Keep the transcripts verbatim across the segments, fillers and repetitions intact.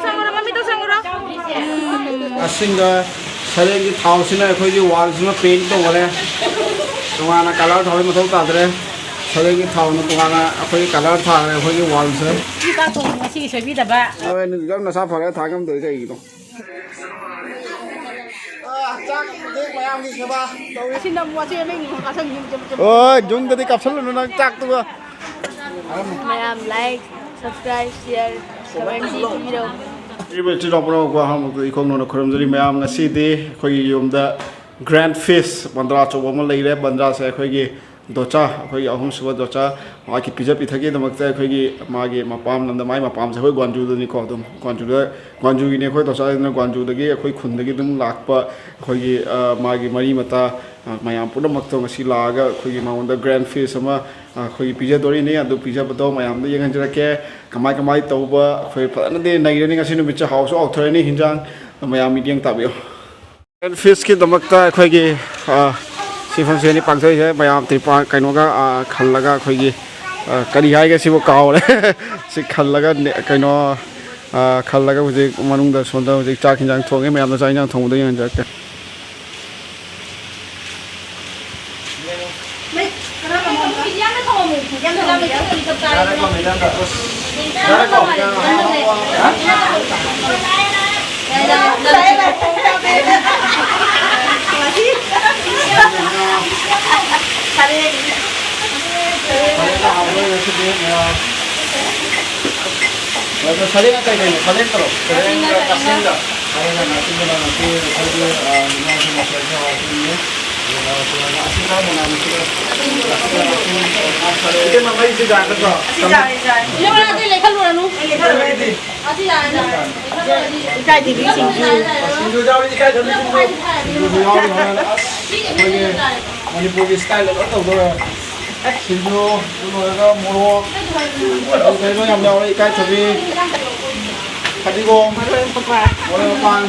ꯁꯪꯉꯨꯔꯣ, ꯃꯃꯤꯠꯇꯣ ꯁꯪꯉꯨꯔꯣ꯫ ꯑꯁꯤꯡꯕ ꯁꯔꯦꯡꯒꯤ ꯊꯥꯎꯁꯤꯅ ꯑꯩꯈꯣꯏꯒꯤ ꯋꯥꯜꯁꯤꯃ ꯄꯦꯟꯠ ꯇꯧꯈꯔꯦ꯫ ꯇꯣꯉꯥꯟꯅ ꯀꯂꯔ ꯊꯥꯕꯒꯤ ꯃꯊꯧ ꯇꯥꯗ꯭ꯔꯦ꯫ ꯁꯔꯦꯡꯒꯤ ꯊꯥꯎꯅ ꯇꯣꯉꯥꯟꯅ ꯑꯩꯈꯣꯏꯒꯤ ꯀꯂꯔ ꯊꯥꯈ꯭ꯔꯦ ꯑꯩꯈꯣꯏꯒꯤ ꯋꯥꯜꯁꯦ꯫ ꯁꯤ ꯆꯥꯛ ꯊꯣꯡꯕ ꯉꯁꯤꯒꯤ ꯁꯣꯏꯕꯤꯗꯕ꯫ ꯅꯣꯏ ꯅꯨꯃꯤꯠ ꯅꯁꯥ ꯐꯔꯦ ꯊꯥ ꯉꯝꯗꯣꯏ ꯀꯩꯒꯤꯅꯣ? ꯁꯤ ꯅꯝꯃꯣ, ꯑꯁꯤ ꯃꯃꯤꯡ ꯀꯥꯁꯟꯒꯤꯅꯤ, ꯆꯨꯝ, ꯆꯨꯝ꯫ ꯑꯣ, ꯌꯨꯝꯗꯗꯤ ꯀꯥꯞꯁꯜꯂꯨꯅꯨ ꯅꯪ ꯆꯥꯛꯇꯨꯒ꯫ ꯃꯌꯥꯝ like, subscribe, share, comment ꯄꯤꯕꯤꯔꯣ꯫ ꯄꯤꯔꯤꯕ ꯏꯆꯤꯜ ꯏꯅꯥꯎ ꯄꯨꯝꯅꯃꯛꯄꯨ ꯑꯍꯥꯟꯕꯗ ꯏꯈꯧ ꯅꯧꯅ ꯈꯨꯔꯨꯝꯖꯔꯤ꯫ ꯃꯌꯥꯝ ꯉꯁꯤꯗꯤ ꯑꯩꯈꯣꯏꯒꯤ ꯌꯨꯝꯗ grand feast ꯕꯟꯗ꯭ꯔꯥ ꯑꯆꯧꯕ ꯑꯃ ꯂꯩꯔꯦ꯫ ꯕꯟꯗ꯭ꯔꯥꯁꯦ ꯑꯩꯈꯣꯏꯒꯤ ꯗꯣꯆꯥ, ꯑꯩꯈꯣꯏꯒꯤ ꯑꯍꯨꯝꯁꯨꯕ ꯗꯣꯆꯥ, ꯃꯍꯥꯛꯀꯤ ꯄꯤꯖ ꯄꯤꯊꯛꯀꯤꯗꯃꯛꯇ ꯑꯩꯈꯣꯏꯒꯤ ꯃꯥꯒꯤ ꯃꯄꯥꯝ ꯂꯝꯗ, ꯃꯥꯏ ꯃꯄꯥꯝꯁꯦ ꯑꯩꯈꯣꯏ ꯒ꯭ꯋꯥꯟꯖꯨꯗꯅꯤꯀꯣ, ꯑꯗꯨꯝ ꯒ꯭ꯋꯥꯟꯖꯨꯗ, ꯒ꯭ꯋꯥꯟꯖꯨꯒꯤꯅꯦ ꯑꯩꯈꯣꯏ ꯗꯣꯆꯥꯁꯤꯅ ꯒ꯭ꯋꯥꯟꯖꯨꯗꯒꯤ ꯑꯩꯈꯣꯏ ꯈꯨꯟꯗꯒꯤ ꯑꯗꯨꯝ ꯂꯥꯛꯄ ꯑꯩꯈꯣꯏꯒꯤ, ꯑ, ꯃꯥꯒꯤ ꯃꯔꯤ ꯃꯇꯥ, ꯑ, ꯃꯌꯥꯝ ꯄꯨꯝꯅꯃꯛꯇꯣ ꯉꯁꯤ ꯂꯥꯛꯑꯒ ꯑꯩꯈꯣꯏꯒꯤ ꯃꯉꯣꯟꯗ grand feast ꯑꯃ, ꯑ, ꯑꯩꯈꯣꯏꯒꯤ ꯄꯤꯖꯗꯣꯔꯤꯅꯤ꯫ ꯑꯗꯨ ꯄꯤꯖꯕꯗꯣ ꯃꯌꯥꯝꯗ ꯌꯦꯡꯍꯟꯖꯔꯛꯀꯦ꯫ ꯀꯃꯥꯏ ꯀꯃꯥꯏ ꯇꯧꯕ ꯑꯩꯈꯣꯏ ꯐꯖꯅꯗꯤ ꯅꯩꯔꯅꯤ ꯉꯁꯤ ꯅꯨꯃꯤꯠꯁꯦ, ꯍꯥꯎꯁꯨ ꯍꯥꯎꯊꯔꯅꯤ ꯍꯤꯟꯖꯥꯡ꯫ ꯃꯌꯥꯝ ꯃꯤꯠꯌꯦꯡ ꯇꯥꯕꯤꯌꯨ꯫ Grand feastꯀꯤꯗꯃꯛꯇ ꯑꯩꯈꯣꯏꯒꯤ, ꯑ, ꯁꯤ ꯐꯝꯁꯤꯅꯤ ꯄꯥꯡꯊꯣꯛꯏꯁꯦ꯫ ꯃꯌꯥꯝ ꯇ꯭ꯔꯤꯄꯥꯟ ꯀꯩꯅꯣꯒ, ꯑ, ꯈꯜꯂꯒ ꯑꯩꯈꯣꯏꯒꯤ, ꯑ, ꯀꯔꯤ ꯍꯥꯏꯒꯦ ꯁꯤꯕꯨ ꯀꯥꯎꯔꯦ꯫ ꯁꯤ ꯈꯜꯂꯒ ꯅꯦ-, ꯀꯩꯅꯣ, ꯑ, ꯈꯜꯂꯒ ꯍꯧꯖꯤꯛ ꯃꯅꯨꯡꯗ ꯁꯣꯝꯗ ꯍꯧꯖꯤꯛ ꯆꯥꯛ ꯍꯤꯟꯖꯥꯡ ꯊꯣꯡꯉꯦ꯫ ꯃꯌꯥꯝꯅ ꯆꯥꯛ ꯍꯤꯟꯖꯥꯡ ꯊꯣꯡꯕꯗꯣ ꯌꯦꯡꯍꯟꯖꯔꯛꯀꯦ꯫ ꯑꯗꯣ ꯁꯔꯦꯡ ꯀꯩ ꯀꯩꯅꯣ? ꯁꯔꯦꯡ ꯇꯧꯔꯣ꯫ ꯁꯔꯦꯡꯒ ꯀꯛꯆꯤꯡꯒ꯫ ꯁꯔꯦꯡꯒ ꯀꯛꯆꯤꯡꯒ ꯉꯁꯤ ꯑꯩꯈꯣꯏꯒꯤ, ꯑ, ꯉꯥꯒꯤ ꯃꯊꯦꯜꯁꯦ ꯍꯥꯎꯕꯅꯤ꯫ ꯑꯗꯨꯒ ꯑꯁꯤ ꯀꯔꯝꯕ ꯉꯥꯅꯣ? ꯁꯤꯒ ꯏꯇꯩꯃ, ꯃꯩꯁꯤ ꯌꯥꯒꯗ꯭ꯔꯣ? ꯑꯁꯤ ꯌꯥꯔꯦ, ꯌꯥꯔꯦ꯫ ꯏꯅꯝꯃ, ꯑꯗꯨ ꯂꯩꯈꯠꯂꯨꯔꯅꯨ꯫ ꯑꯩ ꯂꯩꯈꯠꯂꯔꯣꯏ, ꯑꯩꯗꯤ꯫ ꯑꯁꯤ ꯌꯥꯔꯦ, ꯌꯥꯔꯦ꯫ ꯏꯀꯥꯏꯗꯕꯤ ꯁꯤꯡꯖꯨ꯫ ꯁꯤꯡꯖꯨ ꯌꯥꯎꯔꯤ, ꯏꯀꯥꯏꯗꯕꯤ ꯁꯤꯡꯖꯨ꯫ ꯁꯤꯡꯖꯨꯁꯨ ꯌꯥꯎꯔꯤ, ꯍꯣꯔꯦꯟ꯫ ꯑꯁ, ꯑꯩꯈꯣꯏꯒꯤ ꯃꯅꯤꯄꯨꯔꯒꯤ style ꯂꯣꯏ ꯇꯧꯗꯣꯔꯦ꯫ ꯁꯤꯡꯖꯨ ꯂꯣꯏꯔꯒ ꯃꯣꯔꯣꯛ, ꯀꯩꯅꯣ ꯌꯥꯝ ꯌꯥꯎꯔꯦ, ꯏꯀꯥꯏꯊꯕꯤ, ꯐꯗꯤꯒꯣꯝ, ꯃꯔꯣꯏ ꯃꯄꯥꯡ, ꯃꯔꯣꯏ ꯃꯄꯥꯡ,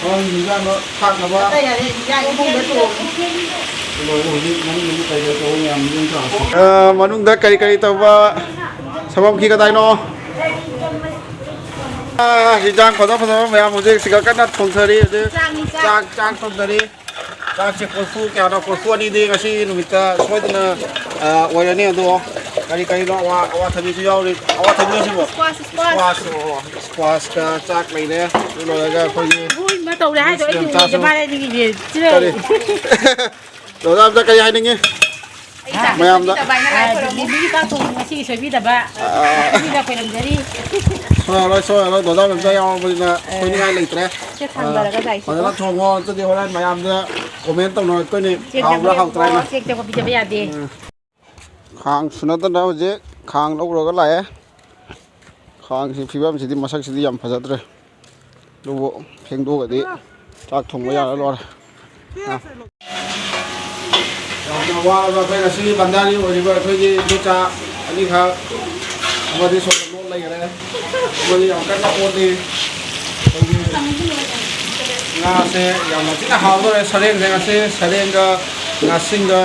ꯍꯣꯔꯦꯟ ꯍꯤꯟꯖꯥꯡꯗꯣ ꯊꯥꯛꯅꯕ꯫ ꯑꯇꯩ ꯍꯥꯏꯗꯤ ꯍꯤꯟꯖꯥꯡ ꯏꯃꯨꯡꯗ ꯊꯣꯡꯉꯦ꯫ ꯂꯣꯏꯔꯦ, ꯍꯧꯖꯤꯛ ꯃꯅꯨꯡꯗ ꯀꯩ ꯀꯩ ꯇꯧꯕ ꯃꯌꯥꯝꯗꯨ ꯑꯗꯨꯝ ꯇꯧꯔꯁꯤ꯫ ꯑ, ꯃꯅꯨꯡꯗ ꯀꯔꯤ ꯀꯔꯤ ꯇꯧꯕ ꯁꯪꯒꯣꯝ ꯈꯤ ꯀꯗꯥꯏꯅꯣ? ꯑꯥ, ꯍꯤꯟꯖꯥꯡ ꯐꯖ ꯐꯖꯕ ꯃꯌꯥꯝ ꯍꯧꯖꯤꯛ ꯁꯤꯗ ꯀꯟꯅ ꯊꯣꯡꯊꯔꯤ꯫ ꯍꯧꯖꯤꯛ ꯆꯥꯛꯅꯤ, ꯆꯥꯛ꯫ ꯆꯥꯛ, ꯆꯥꯛ ꯊꯣꯡꯊꯔꯤ꯫ ꯆꯥꯛꯁꯦ ꯀꯣꯔꯐꯨ ꯀꯌꯥꯅꯣ? ꯀꯣꯔꯐꯨ ꯑꯅꯤꯗꯤ ꯉꯁꯤ ꯅꯨꯃꯤꯠꯇ ꯁꯣꯏꯗꯅ, ꯑꯥ, ꯑꯣꯏꯔꯅꯤ꯫ ꯑꯗꯣ ꯀꯔꯤ ꯀꯔꯤꯅꯣ? ꯑꯋꯥ-, ꯑꯋꯥꯊꯕꯤꯁꯨ ꯌꯥꯎꯔꯤ꯫ ꯑꯋꯥꯊꯕꯤꯔꯣ ꯁꯤꯕꯣ? Squash, squash꯫ Squash, ꯑꯣ, squash ꯀ ꯆꯥꯛ ꯂꯩꯔꯦ꯫ ꯑꯗꯨ ꯂꯣꯏꯔꯒ ꯑꯩꯈꯣꯏꯒꯤ ꯏꯕꯨꯡ ꯏꯃꯥ ꯇꯧꯔꯦ ꯍꯥꯏꯗꯣ ꯑꯩ ꯁꯤꯗ ꯎꯗꯦ꯫ ꯆꯥꯁꯨ ꯃꯥꯅ ꯑꯩꯉꯣꯟꯗ ꯀꯔꯤ? ꯗꯣꯗꯥ ꯑꯝꯇ ꯀꯔꯤ ꯍꯥꯏꯅꯤꯡꯉꯤ? ꯑꯩ ꯆꯥꯛ ꯃꯌꯥꯝꯗ꯫ ꯁꯣꯏꯕꯤꯗꯕ ꯍꯥꯏꯅ ꯂꯥꯏ ꯈꯨꯔꯨꯝꯃꯨ꯫ ꯗꯤꯜꯂꯤꯒꯤ ꯆꯥꯛ ꯊꯣꯡꯕ ꯉꯁꯤꯒꯤ ꯁꯣꯏꯕꯤꯗꯕ꯫ ꯑꯥ꯫ ꯁꯣꯏꯕꯤꯗ ꯈꯣꯏꯔꯝꯖꯔꯤ꯫ ꯁꯣꯏꯔꯔꯣꯏ, ꯁꯣꯏꯔꯔꯣꯏ꯫ ꯗꯣꯗꯥ ꯃꯦꯝꯆꯥ ꯌꯥꯎꯔꯕꯅꯤꯅ ꯑꯥ꯫ ꯁꯣꯏꯅꯤꯡꯉꯥꯏ ꯂꯩꯇ꯭ꯔꯦ꯫ ꯁꯦ ꯊꯥꯡꯗꯔꯒ ꯑꯥ꯫ ꯆꯥꯏꯁꯤꯀꯣ꯫ ꯐꯖꯅ ꯊꯣꯡꯉꯣ꯫ ꯑꯗꯨꯗꯤ ꯍꯣꯔꯦꯟ ꯃꯌꯥꯝꯗ comment ꯇꯧꯅꯔꯛꯇꯣꯏꯅꯤ꯫ ꯆꯦꯛ ꯍꯥꯎꯕ꯭ꯔꯥ ꯆꯪꯕ ꯍꯥꯎꯇ꯭ꯔꯥ ꯍꯥꯏꯅ꯫ ꯆꯦꯛ ꯆꯪꯕ ꯄꯤꯖꯕ ꯌꯥꯗꯦ꯫ ꯎꯝ꯫ ꯈꯥꯡ ꯁꯨꯅꯗꯅ ꯍꯧꯖꯤꯛ ꯈꯥꯡ ꯂꯧꯔꯒ ꯂꯥꯛꯑꯦ꯫ ꯈꯥꯡꯁꯤ ꯐꯤꯕꯝꯁꯤꯗꯤ, ꯃꯁꯛꯁꯤꯗꯤ ꯌꯥꯝ ꯐꯖꯗ꯭ꯔꯦ꯫ ꯑꯗꯨꯕꯨ ꯐꯦꯡꯗꯣꯛꯑꯒꯗꯤ ꯆꯥꯛ ꯊꯣꯡꯕ ꯌꯥꯔ ꯂꯣꯏꯔꯦ꯫ ꯑꯥ꯫ ꯌꯥꯝꯅ ꯋꯥꯔꯕ ꯑꯩꯈꯣꯏ ꯉꯁꯤꯒꯤ ꯕꯟꯗꯥꯔꯤ ꯑꯣꯏꯔꯤꯕ ꯑꯩꯈꯣꯏꯒꯤ ꯏꯗꯣꯝꯆꯥ ꯑꯅꯤꯈꯛ ꯑꯃꯗꯤ ꯁꯣꯝꯗ ꯂꯣꯠ ꯂꯩꯈꯔꯦ꯫ ꯑꯃꯗꯤ ꯌꯥꯝ ꯀꯟꯅ ꯑꯣꯠꯂꯤ꯫ ꯑꯩꯈꯣꯏꯒꯤ ꯉꯥꯁꯦ ꯌꯥꯝꯅ ꯊꯤꯅ ꯍꯥꯎꯗꯧꯔꯦ꯫ ꯁꯔꯦꯡꯁꯦ ꯉꯁꯤ ꯁꯔꯦꯡꯒ ꯉꯥꯁꯤꯡꯒ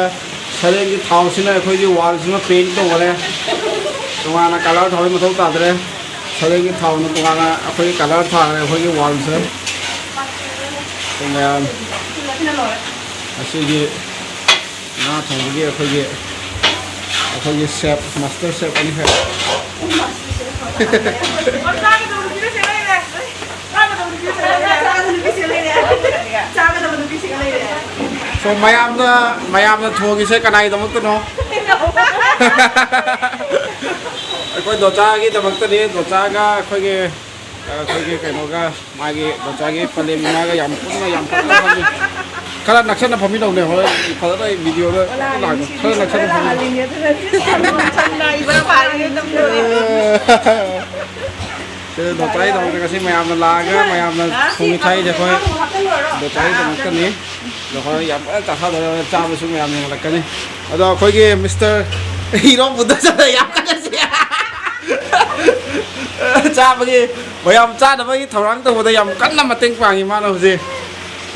ꯁꯔꯦꯡꯒꯤ ꯊꯥꯎꯁꯤꯅ ꯑꯩꯈꯣꯏꯒꯤ ꯋꯥꯜꯁꯤꯃ paint ꯇꯧꯈꯔꯦ꯫ ꯇꯣꯉꯥꯟꯅ colour ꯊꯥꯕꯒꯤ ꯃꯊꯧ ꯇꯥꯗ꯭ꯔꯦ꯫ ꯁꯔꯦꯡꯒꯤ ꯊꯥꯎꯅ ꯇꯣꯉꯥꯟꯅ ꯑꯩꯈꯣꯏꯒꯤ colour ꯊꯥꯈ꯭ꯔꯦ ꯑꯩꯈꯣꯏꯒꯤ ꯋꯥꯜꯁꯦ꯫ ꯑꯗꯨ ꯃꯌꯥꯝ ꯑꯁꯤꯒꯤ ꯉꯥ ꯊꯣꯡꯕꯒꯤ ꯑꯩꯈꯣꯏꯒꯤ, ꯑꯩꯈꯣꯏꯒꯤ chef, master chef ꯑꯅꯤꯈꯛ꯫ ꯆꯥꯒꯗꯕ ꯅꯨꯄꯤꯁꯦ ꯂꯩꯔꯦ꯫ ꯆꯥꯒꯗꯕ ꯅꯨꯄꯤꯁꯤꯒ ꯂꯩꯔꯦ꯫ So, ꯃꯌꯥꯝꯅ, ꯃꯌꯥꯝꯅ ꯊꯣꯡꯉꯤꯁꯦ ꯀꯅꯥꯒꯤꯗꯃꯛꯇꯅꯣ? ꯑꯩꯈꯣꯏ ꯗꯣꯆꯥꯒꯤꯗꯃꯛꯇꯅꯤ꯫ ꯗꯣꯆꯥꯒ ꯑꯩꯈꯣꯏꯒꯤ, ꯑꯩꯈꯣꯏꯒꯤ ꯀꯩꯅꯣꯒ, ꯃꯥꯒꯤ ꯗꯣꯆꯥꯒꯤ ꯄꯂꯦꯝ ꯏꯃꯥꯒ ꯌꯥꯝ ꯄꯨꯟꯅ ꯌꯥꯝ ꯐꯖꯅ ꯐꯝꯃꯤ꯫ ꯈꯔ ꯅꯛꯁꯟꯅ ꯐꯝꯃꯤꯟꯅꯧꯅꯦ, ꯍꯣꯔꯦꯟ ꯐꯖꯅ video ꯗ ꯂꯥꯛꯀꯦ꯫ ꯈꯔ ꯅꯛꯁꯟꯅ ꯐꯝꯃꯤꯟꯅꯧ꯫ ꯁꯝꯅ ꯏꯕ ꯄꯥꯔꯤꯉꯩ ꯇꯧꯗꯣꯏꯅꯦ꯫ ꯁꯤꯗ ꯗꯣꯆꯥꯒꯤꯗꯃꯛꯇ ꯉꯁꯤ ꯃꯌꯥꯝꯅ ꯂꯥꯛꯑꯒ ꯃꯌꯥꯝꯅ ꯊꯣꯡꯉꯤ ꯊꯥꯛꯏꯁꯦ ꯑꯩꯈꯣꯏ ꯗꯣꯆꯥꯒꯤꯗꯃꯛꯇꯅꯤ꯫ ꯑꯗꯣ ꯍꯣꯔꯦꯟ ꯌꯥꯝ ꯐꯖꯅ ꯆꯥꯊꯗꯣꯏꯔꯦ, ꯍꯣꯔꯦꯟ ꯆꯥꯕꯁꯨ ꯃꯌꯥꯝ ꯌꯦꯡꯍꯜꯂꯛꯀꯅꯤ꯫ ꯑꯗꯣ ꯑꯩꯈꯣꯏꯒꯤ mister ꯍꯤꯔꯣ ꯕꯨꯙꯆꯟꯗ꯭ꯔ ꯌꯥꯝ ꯀꯟꯅ ꯆꯦ-, ꯆꯥꯕꯒꯤ, ꯃꯌꯥꯝ ꯆꯥꯅꯕꯒꯤ ꯊꯧꯔꯥꯡ ꯇꯧꯕꯗ ꯌꯥꯝ ꯀꯟꯅ ꯃꯇꯦꯡ ꯄꯥꯡꯉꯤ ꯃꯥꯅ ꯍꯧꯖꯤꯛ꯫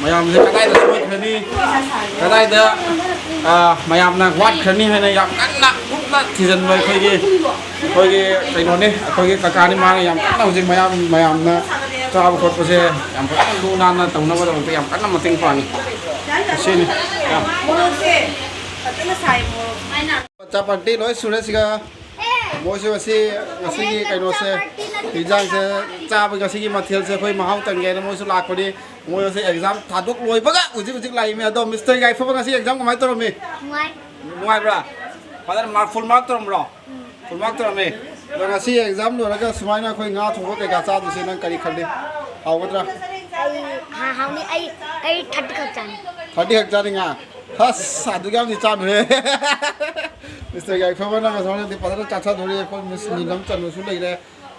ꯃꯌꯥꯝꯁꯦ ꯀꯗꯥꯏꯗ ꯁꯣꯏꯈ꯭ꯔꯅꯤ, ꯀꯗꯥꯏꯗ, ꯑ, ꯃꯌꯥꯝꯅ ꯋꯥꯠꯈ꯭ꯔꯅꯤ ꯍꯥꯏꯅ ꯌꯥꯝ ꯀꯟꯅ ꯊꯤꯖꯤꯟꯕ ꯑꯩꯈꯣꯏꯒꯤ, ꯑꯩꯈꯣꯏꯒꯤ ꯀꯩꯅꯣꯅꯤ, ꯑꯩꯈꯣꯏꯒꯤ ꯀꯀꯥꯅꯤ꯫ ꯃꯥꯅ ꯌꯥꯝ ꯀꯟꯅ ꯍꯧꯖꯤꯛ ꯃꯌꯥꯝ, ꯃꯌꯥꯝꯅ ꯆꯥꯕ ꯈꯣꯠꯄꯁꯦ ꯌꯥꯝ ꯐꯖꯅ ꯂꯨ ꯅꯥꯟꯅ ꯇꯧꯅꯕꯗꯃꯛꯇ ꯌꯥꯝ ꯀꯟꯅ ꯃꯇꯦꯡ ꯄꯥꯡꯉꯤ꯫ ꯑꯁꯤꯅꯤ꯫ ꯌꯥꯝ ꯃꯣꯔꯣꯛꯁꯦ ꯐꯖꯅ ꯁꯥꯏ, ꯃꯣꯔꯣꯛ꯫ ꯃꯆꯥ ꯄꯥꯔꯇꯤ ꯂꯣꯏ ꯁꯨꯔꯦ ꯁꯤꯒ꯫ ꯃꯣꯏꯁꯨ ꯉꯁꯤ, ꯉꯁꯤꯒꯤ ꯀꯩꯅꯣꯁꯦ, ꯍꯤꯟꯖꯥꯡꯁꯦ ꯆꯥꯕ, ꯉꯁꯤꯒꯤ ꯃꯊꯦꯜꯁꯦ ꯑꯩꯈꯣꯏ ꯃꯍꯥꯎ ꯇꯪꯒꯦꯅ ꯃꯣꯏꯁꯨ ꯂꯥꯛꯄꯅꯤ꯫ ꯃꯣꯏ ꯉꯁꯤ ꯑꯦꯛꯖꯥꯝ ꯊꯥꯗꯣꯛ ꯂꯣꯏꯕꯒ ꯍꯧꯖꯤꯛ ꯍꯧꯖꯤꯛ ꯂꯥꯛꯏꯃꯤ꯫ ꯑꯗꯣ ꯃꯤꯁꯇꯔ ꯌꯥꯏꯐꯕ ꯉꯁꯤ ꯑꯦꯛꯖꯥꯝ ꯀꯃꯥꯏꯅ ꯇꯧꯔꯝꯃꯤ? ꯅꯨꯡꯉꯥꯏ꯫ ꯅꯨꯡꯉꯥꯏꯕ꯭ꯔꯥ? ꯐꯖꯅ ꯃꯥꯔꯛ, ꯐꯨꯜ ꯃꯥꯔꯛ ꯇꯧꯔꯝꯕ꯭ꯔꯣ? ꯐꯨꯜ ꯃꯥꯔꯛ ꯇꯧꯔꯝꯃꯤ꯫ ꯑꯗꯣ ꯉꯁꯤ ꯑꯦꯛꯖꯥꯝ ꯂꯣꯏꯔꯒ ꯁꯨꯃꯥꯏꯅ ꯑꯩꯈꯣꯏ ꯉꯥ ꯊꯣꯡꯕ ꯀꯩꯀꯥ ꯆꯥꯗꯣꯏꯁꯦ ꯅꯪ ꯀꯔꯤ ꯈꯜꯂꯤ? ꯍꯥꯎꯒꯗ꯭ꯔꯥ? ꯑꯩ, ꯍꯥ, ꯍꯥꯎꯅꯤ꯫ ꯑꯩ, ꯑꯩ ꯊꯥꯔꯇꯤ ꯈꯛ ꯆꯥꯅꯤ꯫ ꯊꯥꯔꯇꯤ ꯈꯛ ꯆꯥꯅꯤ ꯉꯥ? ꯑꯁ, ꯑꯗꯨꯛ ꯌꯥꯝꯗꯤ ꯆꯥꯅꯨꯍꯦ꯫ ꯃꯤꯁꯇꯔ ꯌꯥꯏꯐꯕꯅ ꯉꯁꯥꯏꯗꯤ ꯐꯖꯅ ꯆꯥꯊꯗꯣꯔꯤ꯫ ꯑꯩꯈꯣꯏ ꯃꯤꯁ ꯅꯤꯂꯝ ꯆꯅꯨꯁꯨ ꯂꯩꯔꯦ꯫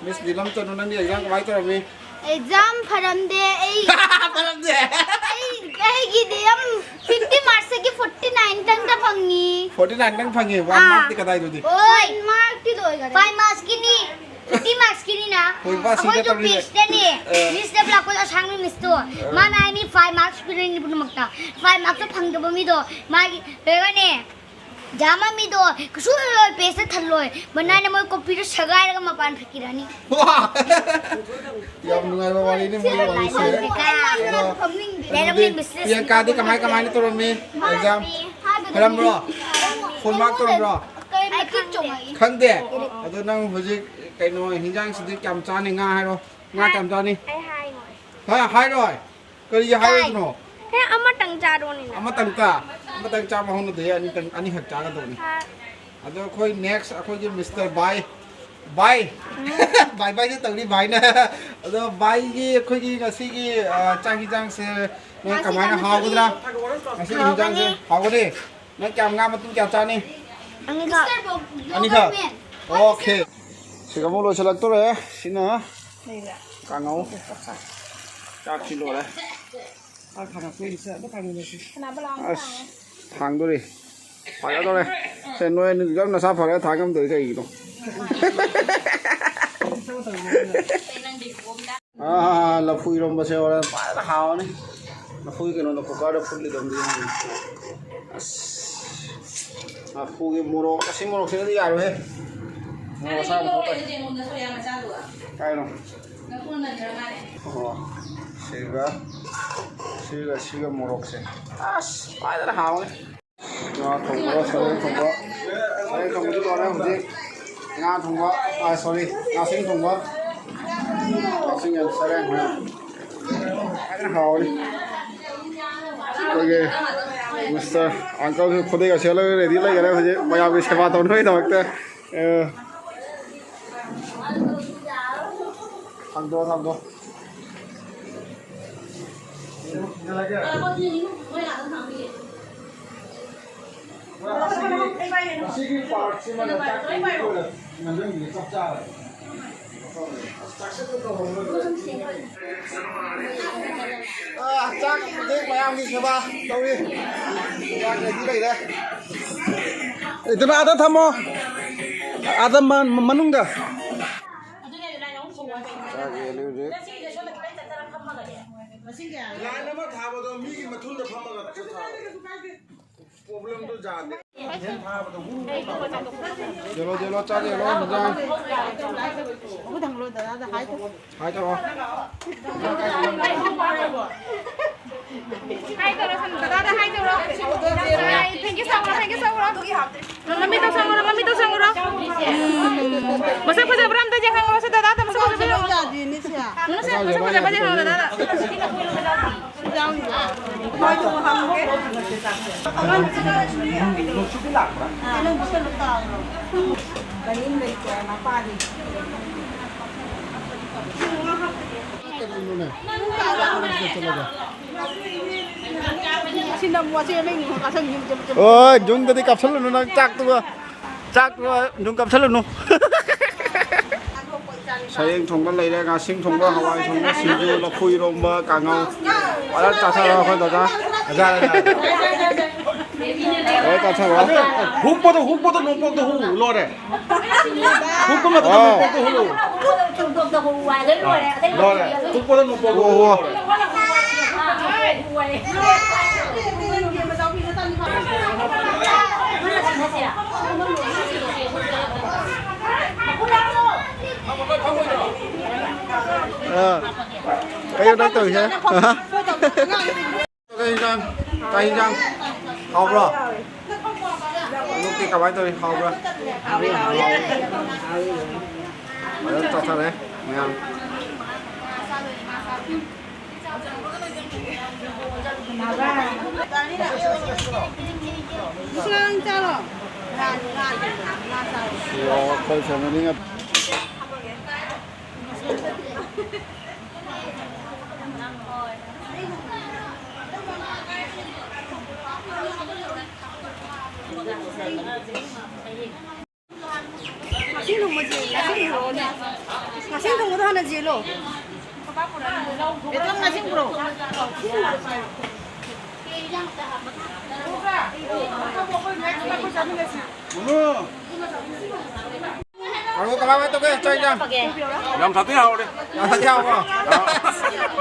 ꯃꯤꯁ ꯅꯤꯂꯝ ꯆꯅꯨ, ꯅꯪꯗꯤ ꯑꯦꯛꯖꯥꯝ ꯀꯃꯥꯏꯅ ꯇꯧꯔꯝꯃꯤ? ꯑꯦꯛꯖꯥꯝ ꯐꯔꯝꯗꯦ꯫ ꯑꯩ, ꯐꯔꯝꯗꯦ? ꯑꯩ, ꯑꯩꯒꯤꯗꯤ ꯌꯥꯝ ꯐꯤꯐꯇꯤ ꯃꯥꯔꯛꯁꯇꯒꯤ ꯐꯣꯔꯇꯤ ꯅꯥꯏꯟ ꯇꯪꯗ ꯐꯪꯉꯤ꯫ ꯐꯣꯔꯇꯤ ꯅꯥꯏꯟ ꯇꯪ ꯐꯪꯉꯤ? ꯋꯥꯟ ꯑꯥ꯫ ꯃꯥꯔꯛꯇꯤ ꯀꯗꯥꯏꯗꯨꯗꯤ? ꯍꯣꯏ, ꯃꯥꯔꯛꯇꯤ ꯂꯣꯏꯈꯔꯦ꯫ ꯐꯥꯏꯚ ꯃꯥꯔꯛꯁꯀꯤꯅꯤ꯫ ꯐꯤꯐꯇꯤ ꯃꯥꯔꯛꯁꯀꯤꯅꯤꯅ꯫ ꯍꯣꯏ, ꯃꯥ ꯁꯤꯗ ꯑꯩꯈꯣꯏꯁꯨ ꯇꯧꯔꯤꯁꯦ꯫ ꯄꯤꯁꯇꯅꯤ꯫ ꯑ꯫ ꯃꯤꯁꯇ ꯕ꯭ꯂꯥꯛ ꯑꯩꯈꯣꯏ ꯑꯁꯥꯡꯕꯤ ꯃꯤꯁꯇꯣ꯫ ꯑ꯫ ꯃꯥꯅ ꯍꯥꯏ ꯃꯤ ꯐꯥꯏꯚ ꯃꯥꯔꯛꯁ ꯄꯤꯔꯅꯤ ꯄꯨꯝꯅꯃꯛꯇ꯫ ꯐꯥꯏꯚ ꯃꯥꯔꯛꯁꯇ ꯐꯪꯗꯕ ꯃꯤꯗꯣ ꯃꯥꯒꯤ ꯂꯣꯏꯔꯅꯦ꯫ ꯌꯥꯝꯃ ꯃꯤꯗꯣ ꯀꯩꯁꯨ ꯂꯣꯏ ꯄꯦꯖꯇ ꯊꯜꯂꯣꯏ꯫ ꯃꯅꯥꯏꯅ ꯃꯣꯏ ꯀꯣꯄꯤꯗꯣ ꯁꯦꯒꯥꯏꯔꯒ ꯃꯄꯥꯟ ꯐꯠꯈꯤꯔꯅꯤ꯫ ꯋꯥ! ꯌꯥꯝ ꯅꯨꯡꯉꯥꯏꯕ ꯋꯥꯔꯤꯅꯤ ꯃꯣꯏ ꯋꯥꯔꯤꯁꯦ꯫ ꯑꯗꯣ ꯂꯩꯔꯝꯃꯤ ꯑꯗꯨꯗꯤ ꯃꯤꯁꯦꯁ꯫ ꯄ꯭ꯔꯤꯌꯥꯡꯀꯥꯗꯤ ꯀꯃꯥꯏ ꯀꯃꯥꯏꯅ ꯇꯧꯔꯝꯃꯤ ꯑꯦꯛꯖꯥꯝ? ꯐꯔꯝꯕ꯭ꯔꯣ? ꯐꯨꯜ ꯃꯥꯔꯛ ꯇꯧꯔꯝꯕ꯭ꯔꯣ? ꯈꯪꯗꯦ? ꯑꯗꯣ ꯅꯪ ꯍꯧꯖꯤꯛ ꯀꯩꯅꯣ ꯍꯤꯟꯖꯥꯡꯁꯤꯗꯤ ꯀꯌꯥꯝ ꯆꯥꯅꯤ? ꯉꯥ ꯍꯥꯏꯔꯣ꯫ ꯉꯥ ꯀꯌꯥꯝ ꯆꯥꯅꯤ? ꯑꯩ ꯍꯥꯏꯉꯣꯏ꯫ ꯍꯥ, ꯍꯥꯏꯔꯣꯏ? ꯀꯔꯤꯒꯤ ꯍꯥꯏꯔꯣꯏꯗꯣꯏꯅꯣ? ꯍꯦ, ꯑꯃꯇꯪ ꯆꯥꯔꯣꯅꯤꯅ꯫ ꯑꯃꯇꯪ ꯆꯥ-, ꯑꯃꯇꯪ ꯆꯥꯕ ꯍꯧꯅꯗꯦ, ꯑꯅꯤꯇꯪ, ꯑꯅꯤꯈꯛ ꯆꯥꯒꯗꯧꯕꯅꯤ꯫ ꯍꯥ꯫ ꯑꯗꯣ ꯑꯩꯈꯣꯏ ꯅꯦꯛꯁ ꯑꯩꯈꯣꯏꯒꯤ ꯃꯤꯁꯇꯔ ꯕꯥꯏ, ꯕꯥꯏ, ꯕꯥꯏ ꯕꯥꯏꯁꯦ ꯇꯧꯔꯤ ꯕꯥꯏꯅ꯫ ꯑꯗꯣ ꯕꯥꯏꯒꯤ ꯑꯩꯈꯣꯏꯒꯤ ꯉꯁꯤꯒꯤ, ꯑ, ꯆꯥꯛ ꯍꯤꯟꯖꯥꯡꯁꯦ ꯅꯣꯏ ꯀꯃꯥꯏꯅ ꯍꯥꯎꯒꯗ꯭ꯔꯥ? ꯉꯁꯤꯒꯤ ꯍꯤꯟꯖꯥꯡꯁꯦ ꯍꯥꯎꯒꯅꯤ꯫ ꯅꯪ ꯀꯌꯥꯝ, ꯉꯥ ꯃꯇꯨꯝ ꯀꯌꯥ ꯆꯥꯅꯤ? ꯑꯅꯤꯈꯛ꯫ ꯑꯅꯤꯈꯛ? ꯑꯣꯀꯦ꯫ ꯁꯤꯒ ꯑꯃꯨꯛ ꯂꯣꯏꯁꯤꯜꯂꯛꯇꯣꯔꯦ꯫ ꯁꯤꯅ ꯀꯥꯡꯉꯧ꯫ ꯆꯥꯛꯁꯤ ꯂꯣꯏꯔꯦ꯫ ꯑꯁ, ꯊꯥꯡꯗꯣꯔꯤ꯫ ꯐꯖꯗꯣꯔꯦ꯫ ꯁꯦ, ꯅꯣꯏ ꯑꯅꯤꯗꯨ ꯌꯥꯝ ꯅꯁꯥ ꯐꯔꯦ, ꯊꯥꯡ ꯉꯝꯗꯣꯔꯤ ꯀꯩꯒꯤꯅꯣ? ꯑꯥ, ꯂꯐꯨ ꯏꯔꯣꯝꯕꯁꯦ ꯍꯣꯔꯦꯟ ꯐꯖꯅ ꯍꯥꯎꯔꯅꯤ꯫ ꯂꯐꯨꯒꯤ ꯀꯩꯅꯣꯗꯣ ꯀꯨꯀꯔꯗ ꯐꯨꯠꯂꯤꯗꯣ ꯑꯝꯇ ꯌꯦꯡꯉꯨ꯫ ꯑꯁ꯫ ꯂꯐꯨꯒꯤ ꯃꯣꯔꯣꯛ, ꯑꯁꯤ ꯃꯣꯔꯣꯛꯁꯤꯅꯗꯤ ꯌꯥꯔꯣꯏꯍꯦ꯫ ꯃꯣꯔꯣꯛ ꯑꯁꯥꯕ ꯈꯛꯇ꯫ ꯀꯥꯏꯅꯣ? ꯑꯣ, ꯁꯤꯒ, ꯁꯤꯒ, ꯁꯤꯒ ꯃꯣꯔꯣꯛꯁꯦ꯫ ꯑꯁ, ꯐꯖꯅ ꯍꯥꯎꯅꯤ꯫ ꯉꯥ ꯊꯣꯡꯕ, ꯁꯔꯦꯡ ꯊꯣꯡꯕ꯫ ꯁꯔꯦꯡ ꯊꯣꯡꯕꯗꯤ ꯂꯣꯏꯔꯦ ꯍꯧꯖꯤꯛ꯫ ꯉꯥ ꯊꯣꯡꯕ, ꯑꯥ, sorry, ꯉꯥꯁꯤꯡ ꯊꯣꯡꯕ꯫ ꯉꯥꯁꯤꯡ ꯌꯥꯝ ꯁꯔꯦꯡ ꯍꯣꯏ꯫ ꯐꯖꯅ ꯍꯥꯎꯔꯤ꯫ ꯑꯩꯈꯣꯏꯒꯤ ꯃꯤꯁꯇꯔ ꯑꯪꯀꯜꯁꯨ ꯈꯨꯗꯩꯒ ꯁꯦꯠꯂꯒ ꯔꯦꯗꯤ ꯂꯩꯈꯔꯦ ꯍꯧꯖꯤꯛ ꯃꯌꯥꯝꯒꯤ ꯁꯦꯕꯥ ꯇꯧꯅꯕꯒꯤꯗꯃꯛꯇ꯫ ꯑ, ꯊꯥꯡꯗꯣꯛꯑꯣ, ꯊꯥꯡꯗꯣꯛꯑꯣ꯫ ꯑꯁꯤꯒꯤ, ꯑꯁꯤꯒꯤ ꯄꯥꯔꯠꯁꯤꯃꯅ ꯆꯥꯛ ꯊꯣꯡꯕꯒꯤ ꯑꯣꯏꯅ ꯅꯝꯁꯤꯟꯕꯤꯔꯦ, ꯆꯞ ꯆꯥꯔꯦ꯫ ꯑꯥ, ꯆꯥꯛ ꯍꯧꯖꯤꯛ ꯃꯌꯥꯝꯒꯤ ꯁꯦꯕꯥ ꯇꯧꯔꯤ꯫ ꯆꯥꯛ ꯔꯦꯗꯤ ꯂꯩꯔꯦ꯫ ꯑꯗꯨꯅ ꯑꯥꯗ ꯊꯝꯃꯣ꯫ ꯑꯥꯗ ꯃ-, ꯃꯅꯨꯡꯗ꯫ ꯆꯥꯛ ꯌꯦꯜꯂꯤ ꯍꯧꯖꯤꯛ꯫ ꯂꯥꯏꯟ ꯑꯃ ꯊꯥꯕꯗꯣ ꯃꯤꯒꯤ ꯃꯊꯨꯟꯗ ꯐꯝꯃꯒ ꯆꯠꯊꯕ꯫ ꯄ꯭ꯔꯣꯕ꯭ꯂꯦꯝꯗꯣ ꯌꯥꯗꯦ꯫ ꯌꯦꯜꯂꯣ, ꯌꯦꯜꯂꯣ, ꯆꯥꯛ ꯌꯦꯜꯂꯣ, ꯍꯤꯟꯖꯥꯡ꯫ ꯍꯥꯏ ꯇꯧꯔꯣ꯫ ꯍꯥꯏ ꯇꯧꯔꯣ, ꯗꯗꯥꯗ ꯍꯥꯏ ꯇꯧꯔꯣ꯫ Thank you ꯇꯧꯔꯣ, thank you ꯇꯧꯔꯣ꯫ ꯃꯃꯤꯠꯇꯣ ꯁꯪꯉꯨꯔꯣ, ꯃꯃꯤꯠꯇꯣ ꯁꯪꯉꯨꯔꯣ꯫ ꯎꯝ꯫ ꯃꯁꯛ ꯐꯖꯕ꯭ꯔꯥ ꯑꯝꯇ ꯌꯦꯡꯍꯜꯂꯣ, ꯁꯤ ꯗꯗꯥꯗ ꯃꯁꯛ ꯐꯖꯕ ꯌꯦꯡꯍꯜꯂꯣ꯫ ꯃꯁꯛ ꯐꯖꯕ ꯌꯦꯡꯍꯜꯂꯣ, ꯗꯗꯥꯗ꯫ ꯑꯣ, ꯌꯨꯝꯗꯗꯤ ꯀꯥꯞꯁꯜꯂꯨꯅꯨ ꯅꯪ ꯆꯥꯛꯇꯨꯒ꯫ ꯆꯥꯛ ꯅꯨꯡ ꯀꯥꯞꯁꯜꯂꯨꯅꯨ꯫ ꯁꯔꯦꯡ ꯊꯣꯡꯕ ꯂꯩꯔꯦ, ꯉꯥꯁꯤꯡ ꯊꯣꯡꯕ, ꯍꯋꯥꯏ ꯊꯣꯡꯕ, ꯁꯤꯡꯖꯨ, ꯂꯐꯨ ꯏꯔꯣꯝꯕ, ꯀꯥꯡꯉꯧ꯫ ꯐꯖꯅ ꯆꯥꯊꯔꯣ ꯑꯩꯈꯣꯏ ꯗꯗꯥ꯫ ꯗꯗꯥ, ꯗꯗꯥ꯫ ꯂꯣꯏ ꯆꯥꯊꯔꯣ꯫ ꯍꯨꯛꯄꯗꯣ, ꯍꯨꯛꯄꯗꯣ ꯅꯣꯡꯄꯣꯛꯇ ꯍꯨꯛꯎ, ꯂꯣꯏꯔꯦ꯫ ꯍꯨꯛꯄ ꯃꯇꯝꯗ ꯑꯣ꯫ ꯅꯣꯡꯄꯣꯛꯇ ꯍꯨꯛꯎ꯫ ꯂꯣꯏꯔꯦ꯫ ꯍꯨꯛꯄꯗ ꯅꯣꯡꯄꯣꯛꯇ ꯍꯨꯛꯎ, ꯑꯣ, ꯑꯣ꯫ ꯂꯣꯏꯔꯦ꯫ ꯑꯥ, ꯀꯩꯅꯣ ꯅꯪ ꯇꯧꯔꯤꯁꯦ? ꯑꯍꯥ꯫ ꯀꯩ ꯏꯟꯖꯥꯡ? ꯀꯩ ꯏꯟꯖꯥꯡ? ꯍꯥꯎꯕ꯭ꯔꯣ? ꯑꯌꯨꯛꯇꯤ ꯀꯃꯥꯏꯅ ꯇꯧꯔꯤ? ꯍꯥꯎꯕ꯭ꯔꯥ? ꯐꯖꯅ ꯆꯥꯊꯔꯦ ꯃꯌꯥꯝ꯫ ꯁꯤ ꯑꯩꯈꯣꯏ family ꯉꯥꯛ-, ꯉꯥꯁꯤꯡ ꯊꯣꯡꯕꯁꯦ, ꯉꯥꯁꯤꯡ ꯊꯣꯡꯕꯅꯦ꯫ ꯉꯥꯁꯤꯡ ꯊꯣꯡꯕꯗꯣ ꯍꯥꯟꯅ ꯌꯦꯜꯂꯣ꯫ ꯕꯦꯇꯣꯟ, ꯉꯥꯁꯤꯡ ꯄꯨꯔꯛꯑꯣ꯫ ꯀꯥꯡꯍꯧ ꯀꯃꯥꯏ ꯀꯃꯥꯏ ꯇꯧꯒꯦ? ꯆꯥꯛ ꯏꯟꯖꯥꯡ? ꯌꯥꯝ ꯁꯥꯊꯤ ꯍꯥꯎꯔꯦ꯫ ꯌꯥꯝ ꯁꯥꯊꯤ ꯍꯥꯎꯕ꯭ꯔꯣ? ꯑꯥ꯫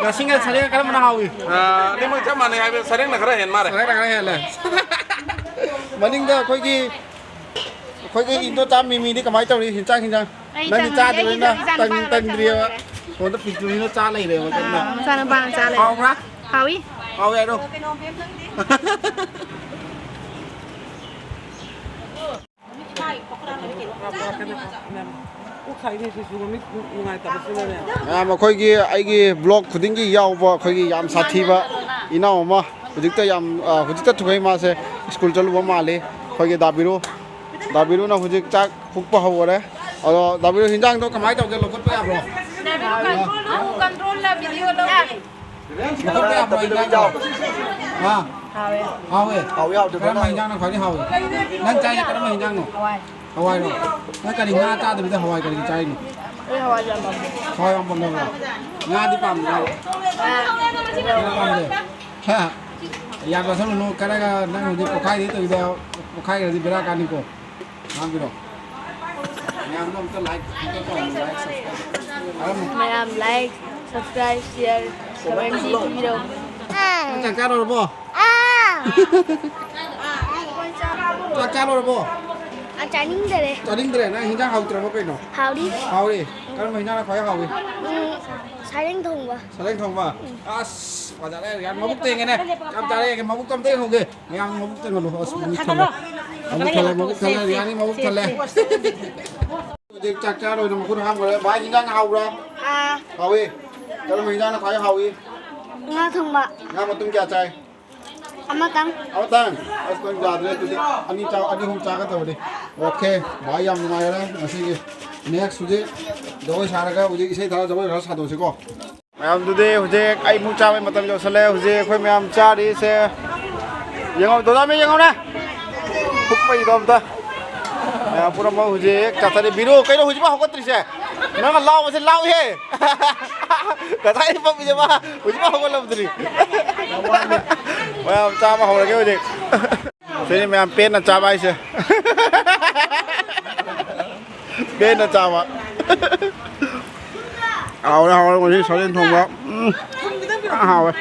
ꯉꯥꯁꯤꯡꯒ ꯁꯔꯦꯡꯒ ꯀꯔꯝꯕꯅ ꯍꯥꯎꯏ? ꯑꯥ, ꯑꯅꯤꯃꯛ ꯆꯞ ꯃꯥꯟꯅꯩ ꯍꯥꯏꯕ, ꯁꯔꯦꯡꯅ ꯈꯔ ꯍꯦꯟ ꯃꯥꯜꯂꯦ꯫ ꯁꯔꯦꯡꯅ ꯈꯔ ꯍꯦꯜꯂꯦ꯫ ꯃꯅꯤꯡꯗ ꯑꯩꯈꯣꯏꯒꯤ, ꯑꯩꯈꯣꯏꯒꯤ ꯏꯟꯗꯣꯆꯥ ꯃꯤꯃꯤꯗꯤ ꯀꯃꯥꯏ ꯇꯧꯔꯤ? ꯆꯥꯛ ꯏꯟꯖꯥꯡ? ꯑꯩ ꯅꯪꯗꯤ ꯇꯟ-, ꯆꯥꯗ꯭ꯔꯤꯕꯅꯤꯅ ꯑꯩ ꯏꯆꯥꯅꯨꯄꯥꯅ ꯇꯟ-, ꯇꯟꯗ꯭ꯔꯤꯑꯕ꯫ ꯆꯥꯅꯕ꯫ ꯁꯣꯝꯗ ꯄꯤꯛꯇ꯭ꯔꯨꯁꯤꯅ ꯆꯥ ꯂꯩꯔꯦꯕ ꯀꯟꯅ꯫ ꯑꯥ, ꯃꯆꯥꯅꯨꯄꯥꯅ ꯆꯥ ꯂꯩꯔꯦ꯫ ꯍꯥꯎꯕ꯭ꯔꯥ? ꯍꯥꯎꯏ꯫ ꯍꯥꯎꯏ ꯍꯥꯏꯔꯣ꯫ ꯃꯌꯥꯝ ꯑꯩꯈꯣꯏꯒꯤ, ꯑꯩꯒꯤ vlog ꯈꯨꯗꯤꯡꯒꯤ ꯌꯥꯎꯕ ꯑꯩꯈꯣꯏꯒꯤ ꯌꯥꯝ ꯁꯥꯊꯤꯕ ꯏꯅꯥꯎ ꯑꯃ ꯍꯧꯖꯤꯛꯇ ꯌꯥꯝ, ꯑ, ꯍꯧꯖꯤꯛꯇ ꯊꯣꯛꯂꯛꯏ ꯃꯥꯁꯦ꯫ ꯁ꯭ꯀꯨꯜ ꯆꯠꯂꯨꯕ ꯃꯥꯜꯂꯤ ꯑꯩꯈꯣꯏꯒꯤ ꯗꯥꯕꯤꯔꯨ꯫ ꯗꯥꯕꯤꯔꯨꯅ ꯍꯧꯖꯤꯛ ꯆꯥꯛ ꯍꯨꯛꯄ ꯍꯧꯈꯔꯦ꯫ ꯑꯗꯣ ꯗꯥꯕꯤꯔꯨ, ꯍꯤꯟꯖꯥꯡꯗꯣ ꯀꯃꯥꯏꯅ ꯇꯧꯒꯦ? ꯂꯧꯈꯠꯄ ꯌꯥꯕ꯭ꯔꯣ? ꯗꯥꯕꯤꯔꯨ, control, control ꯂ video ꯂꯧꯒꯦ꯫ ꯂꯧꯈꯠꯄ ꯌꯥꯕ꯭ꯔꯣ ꯍꯤꯟꯖꯥꯡꯗꯣ? ꯍꯥ? ꯍꯥꯎꯋꯦ꯫ ꯍꯥꯎꯋꯦ? ꯍꯥꯎꯋꯦ, ꯍꯥꯎꯇꯦ ꯀꯔꯝꯕ ꯈꯪꯗꯦ꯫ ꯍꯤꯟꯖꯥꯡꯅ ꯈ꯭ꯋꯥꯏꯗꯩ ꯍꯥꯎꯏ? ꯅꯪ ꯆꯥꯏꯁꯦ ꯀꯔꯝꯕ ꯍꯤꯟꯖꯥꯡꯅꯣ? ꯍꯋꯥꯏ꯫ ꯍꯋꯥꯏꯔꯣ? ꯅꯪ ꯀꯔꯤ ꯉꯥ ꯆꯥꯗꯕꯤꯗ ꯍꯋꯥꯏ ꯀꯔꯤꯒꯤ ꯆꯥꯏꯅꯣ? ꯑꯩ ꯍꯋꯥꯏ ꯌꯥꯝ ꯄꯥꯝꯃꯦ꯫ ꯍꯋꯥꯏ ꯌꯥꯝ ꯄꯥꯝꯖꯕ꯭ꯔꯣ? ꯉꯥꯗꯤ ꯄꯥꯝꯗ꯭ꯔꯣ? ꯉꯥ꯫ ꯉꯥ ꯄꯥꯝꯗꯦ? ꯍꯥ? ꯌꯥꯝ ꯆꯥꯁꯜꯂꯨꯅꯨ, ꯀꯔꯒ ꯅꯪ ꯍꯧꯖꯤꯛ ꯄꯣꯛꯈꯥꯏꯗꯦ ꯇꯧꯔꯤꯗꯣ, ꯄꯣꯛꯈꯥꯏꯈ꯭ꯔꯗꯤ ꯕꯦꯔꯥ ꯀꯥꯅꯤꯀꯣ꯫ ꯉꯥꯡꯕꯤꯔꯣ꯫ ꯃꯌꯥꯝꯗꯣ ꯑꯝꯇ like, ꯑꯝꯇ ꯇꯧꯔꯝꯃꯣ, like, subscribe꯫ ꯃꯌꯥꯝ like, subscribe, share, comment ꯄꯤꯕꯤꯔꯣ꯫ ꯅꯪ ꯆꯥꯛ ꯆꯥꯔꯨꯔꯕꯣ? ꯆꯥꯛ ꯆꯥ ꯂꯣꯏꯔꯕꯣ? ꯑ, ꯆꯥꯅꯤꯡꯗꯔꯦ꯫ ꯆꯥꯅꯤꯡꯗ꯭ꯔꯦ? ꯅꯪ ꯍꯤꯟꯖꯥꯡ ꯍꯥꯎꯇ꯭ꯔꯕꯣ ꯀꯩꯅꯣ? ꯍꯥꯎꯔꯤ꯫ ꯍꯥꯎꯔꯤ? ꯀꯔꯝꯕ ꯍꯤꯟꯖꯥꯡꯅ ꯈ꯭ꯋꯥꯏ ꯍꯥꯎꯏ? ꯎꯝ, ꯁꯔꯦꯡ ꯊꯣꯡꯕ꯫ ꯁꯔꯦꯡ ꯊꯣꯡꯕ? ꯑꯁ, ꯐꯖꯔꯦ꯫ ꯌꯥꯝ ꯃꯕꯨꯛ ꯇꯦꯡꯉꯦꯅꯦ꯫ ꯌꯥꯝ ꯆꯥꯔꯦ꯫ ꯃꯕꯨꯛꯇꯣ ꯑꯝꯇ ꯌꯦꯡꯍꯧꯒꯦ꯫ ꯃꯌꯥꯝ ꯃꯕꯨꯛ ꯇꯦꯡꯍꯜꯂꯨ꯫ ꯑꯁ, ꯃꯕꯨꯛ ꯊꯜꯂꯦ꯫ ꯃꯕꯨꯛ ꯊꯜꯂꯦ꯫ ꯌꯥꯅꯤ, ꯃꯕꯨꯛ ꯊꯜꯂꯦ꯫ ꯍꯧꯖꯤꯛ ꯆꯥꯛ ꯆꯥ ꯂꯣꯏꯅ ꯃꯈꯨꯠ ꯍꯥꯝꯈ꯭ꯔꯦ꯫ ꯚꯥꯏ, ꯍꯤꯟꯖꯥꯡ ꯍꯥꯎꯕ꯭ꯔꯥ? ꯑꯥ꯫ ꯍꯥꯎꯏ꯫ ꯀꯔꯝꯕ ꯍꯤꯟꯖꯥꯡꯅ ꯈ꯭ꯋꯥꯏ ꯍꯥꯎꯏ? ꯉꯥ ꯊꯣꯡꯕ꯫ ꯉꯥ ꯃꯇꯨꯝ ꯀꯌꯥ ꯆꯥꯏ? ꯑꯃꯇꯪ꯫ ꯑꯃꯇꯪ? ꯑꯁ, ꯅꯪ ꯌꯥꯗ꯭ꯔꯦ ꯑꯗꯨꯗꯤ꯫ ꯑꯅꯤ ꯆꯥ-, ꯑꯅꯤ ꯑꯍꯨꯝ ꯆꯥꯒꯗꯕꯅꯤ꯫ ꯑꯣꯀꯦ, ꯚꯥꯏ, ꯌꯥꯝ ꯅꯨꯡꯉꯥꯏꯔꯦ ꯉꯁꯤꯒꯤ꯫ ꯅꯦꯛꯁ ꯍꯧꯖꯤꯛ ꯖꯒꯣꯏ ꯁꯥꯔꯒ ꯍꯧꯖꯤꯛ ꯏꯁꯩ ꯊꯥꯔ ꯖꯒꯣꯏ ꯈꯔ ꯁꯥꯗꯣꯛꯁꯤꯀꯣ꯫ ꯃꯌꯥꯝꯗꯨꯗꯤ ꯍꯧꯖꯤꯛ ꯑꯩ ꯑꯃꯨꯛ ꯆꯥꯕꯩ ꯃꯇꯝ ꯌꯧꯁꯜꯂꯦ꯫ ꯍꯧꯖꯤꯛ ꯑꯩꯈꯣꯏ ꯃꯌꯥꯝ ꯆꯥꯔꯤꯁꯦ ꯌꯦꯡꯉꯣ, ꯗꯣꯂꯥꯃꯤ ꯌꯦꯡꯉꯣꯅꯦ꯫ ꯍꯨꯞꯄꯩꯗꯣ ꯑꯝꯇ꯫ ꯃꯌꯥꯝ ꯄꯨꯝꯅꯃꯛ ꯍꯧꯖꯤꯛ ꯆꯥꯊꯔꯤ꯫ ꯕꯤꯔꯨ, ꯀꯩꯅꯣ ꯍꯧꯖꯤꯛꯐꯥꯎ ꯍꯧꯒꯠꯇ꯭ꯔꯤꯁꯦ? ꯅꯪꯅ ꯂꯥꯎꯕꯁꯦ ꯂꯥꯎꯏꯍꯦ꯫ ꯉꯁꯥꯏ ꯐꯝꯃꯤꯁꯦ ꯃꯥ ꯍꯧꯖꯤꯛꯐꯥꯎ ꯍꯧꯒꯠꯂꯝꯗ꯭ꯔꯤ꯫ ꯃꯌꯥꯝ ꯆꯥꯕ ꯍꯧꯔꯒꯦ ꯍꯧꯖꯤꯛ꯫ ꯁꯤꯅꯤ ꯃꯌꯥꯝ ꯄꯦꯟꯅ ꯆꯥꯕ ꯍꯥꯏꯁꯦ꯫ ꯄꯦꯟꯅ ꯆꯥꯕ꯫ ꯍꯥꯎꯔꯦ, ꯍꯥꯎꯔꯦ, ꯉꯁꯤ ꯁꯔꯦꯡ ꯊꯣꯡꯕ꯫ ꯎꯝ, ꯌꯥꯝ ꯍꯥꯎꯔꯦ꯫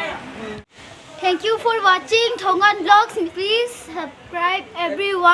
Thank you for watching Thongan Vlogs. Please subscribe everyone.